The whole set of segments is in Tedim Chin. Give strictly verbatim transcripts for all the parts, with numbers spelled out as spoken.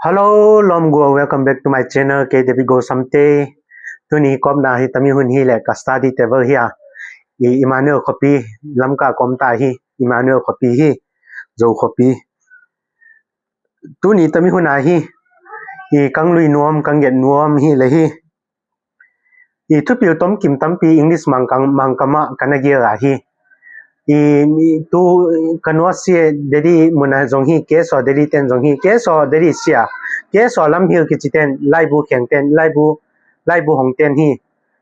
Hello lawm gual, welcome back to my channel, K David Gosam te. Tuni kawmna hi tami hun hi le ka study table hi a, i Emmanuel khuapi, Lamka kawm ta hi, Emmanuel khuapi hi, Zo khuapi. Tuni tami hun a hi, i kang lui nuam, kang get nuam hi le hi. I thupil tomkim tampi English Mangkam, Mangkam ah ka na gel a hi. I, i tu ka nuasia Delhi mun a zong hi, K S O Delhi ten zong hi, K S O Delhi sia, K S O Lamhil kici ten, laibu kheng ten, laibu, laibu hong ten hi,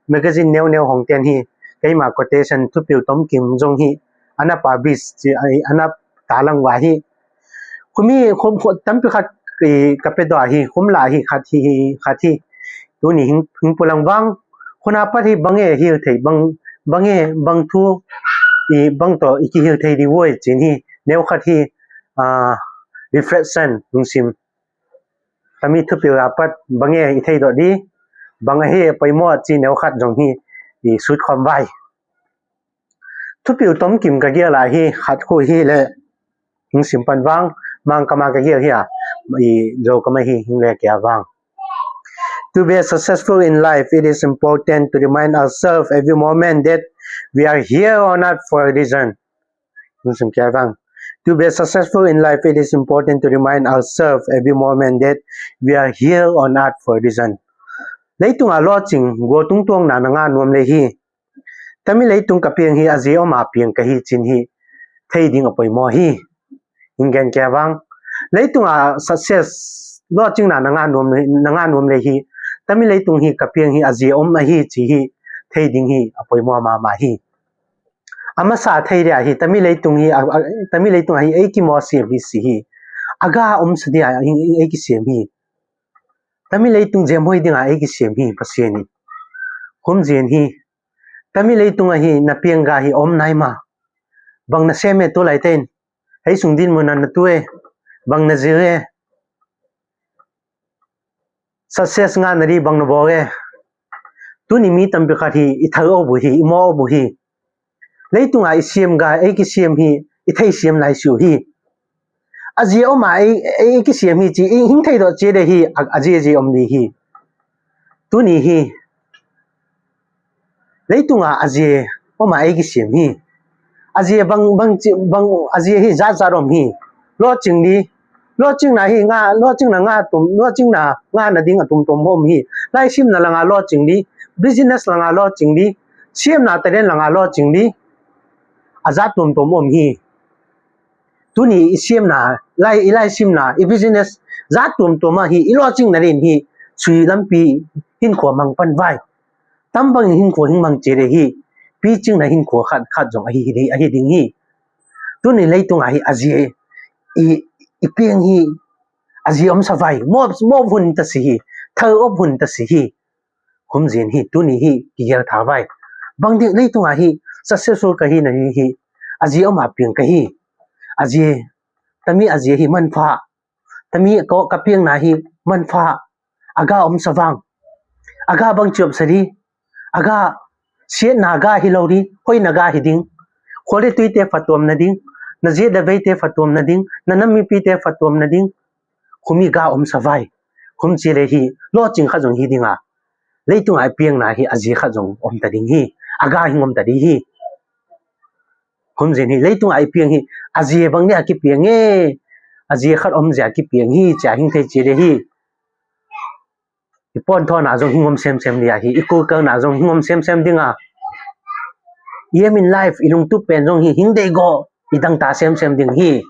magazine neuneu hong ten hi, keima quotation thupil tomkim zong hi, a na publish ci, a na talang va hi. Khumi, khum, khum, tampi khat, i, ka pia dua hi, khum la hi, khat hi, hi, khat hi. Tuni hing, hing pulang vang, khuna pat hi, bang e hil thei, bang, bang e, bang thu, i, bang to, i kihil thei di voi, cin hi, neu khat hi, a, reflection, lungsim. Tami thupil a pat, bang e, i thei dua di, bang a hi, poimaw, ci neu khat zong hi, i, sut khom vai. Thupil tomkim ka gel a hi, khat khu hi le, hing sim pan vang, Mangkam a ka gel hi a, i Zokam a hi, hing le kia vang. To be successful in life, it is important to remind ourselves every moment that we are here on earth for a reason. Hing sim kia vang. To be successful in life, it is important to remind ourselves every moment that we are here on earth for a reason. Leitung a lawcing, gua tungtuang na na nga nuam le hi. Tami leitung ka piang hi, a zia om a piang ka hi cin hi, thei ding a poimaw hi. Hing gen kia vang. Leitung a success, lawcing na na nga nuam, na nga nuam le hi. Tami leitung hi ka piang hi, a zia om a hi ci hi, thei ding hi, a poimaw mahmah hi. A masa thei dia hi, tami leitung hi, a, a, tami leitung a hi, ei kimaw siam hi si hi. A ga om sa dia hi, ei kisiam hi. Tami leitung ziam hoi dinga ei kisiam hi, Pasian hi. Khum zian hi. Tami leitung a hi, na piang ga hi, om nai ma. Bang na sem e tu lai ten. Hei sung din mun na tu e. Bang na zil e. Success nga na di bang na bawl e. Tuni mi tampi khat hi, i thal o bu hi, i maw o bu hi. Leitung a i siam ga, ei kisiam hi, i thei siam lai siu hi. A zia om a ei, ei kisiam hi ci, i hing thei dawh cia de hi, a, a zia zia om di hi. Tuni hi. Leitung a a zia om a ei kisiam hi. A zia bang, bang, bang, a zia hi zat zat om hi. Lawcing di. Lawcing na hi nga, lawcing na nga tum, lawcing na nga na ding a tumtum om hi. Laisim na langa lawcing di. Business langa lawcing di. Siam na talen langa lawcing di. A zat tumtum om hi. Tuni i siam na, lai, i laisim na, i business zat tumtum a hi, i lawcing na din hi. Sui lampi hin khua mang pan vai. Tam bangin hinkhua hing mang ci le hi. Picing na hinkhua khat, khat zong ahi, ahi ding hi. Tuni leitung a hi a zia i, i piang hi. A zia om sa vai. Mop, mop hun ta si hi. Thal op hun ta si hi. Khum zin hi. Tuni hi. Kigel tha vai. Bang ding leitung a hi. Successful ka hi na hi hi. A zia om a piang ka hi. A zia. Tami a zia hi manpha. Tami ka, ka piang na hi manpha. A ga om sa vang. A ga bang ciop sa di. A ga siat na ga hi lo di. Hoi na ga hi ding. Khua le tui te fa tuam na ding. Na zia da vei te fa tuam na ding. Na nam mipi te fa tuam na ding. Khumi ga om sa vai. Khum ci le hi. Lawcing khat zong hi ding a. Leitung a i piang na hi a zia khat zong om ta ding hi. A ga hing om ta di hi. Khum zin hi, leitung a i piang hi, a zia bang ni a kipiang e, a zia khat om zia kipiang hi, cia hing thei ci le hi. I pon thawn a zong hing om semsem dia hi, i kul kang na zong hing om semsem ding a. I em in life, i lungtup pen zong hi, hing dei go, i dang ta semsem ding hi.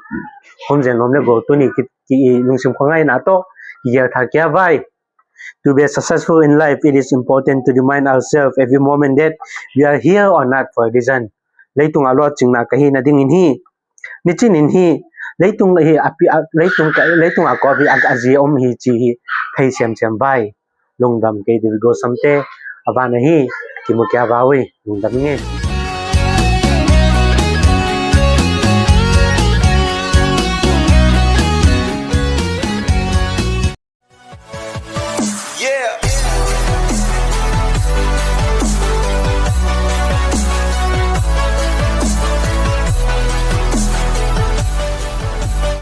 Khum zin lom le go, tuni ki, ki i lungsim khua ngai na to, ki gel tha kia vai. To be successful in life, it is important to remind ourselves every moment that we are here on earth for a reason. Leitung a lawcing na ka hi na ding in hi. Nicin in hi. Leitung hi a pi, a, leitung ka, leitung a kawp hi a, a zia om hi ci hi. Thei siam siam vai. Lungdam kei di go samte. A van a hi. Kimu kia va ui. Lungdam nge.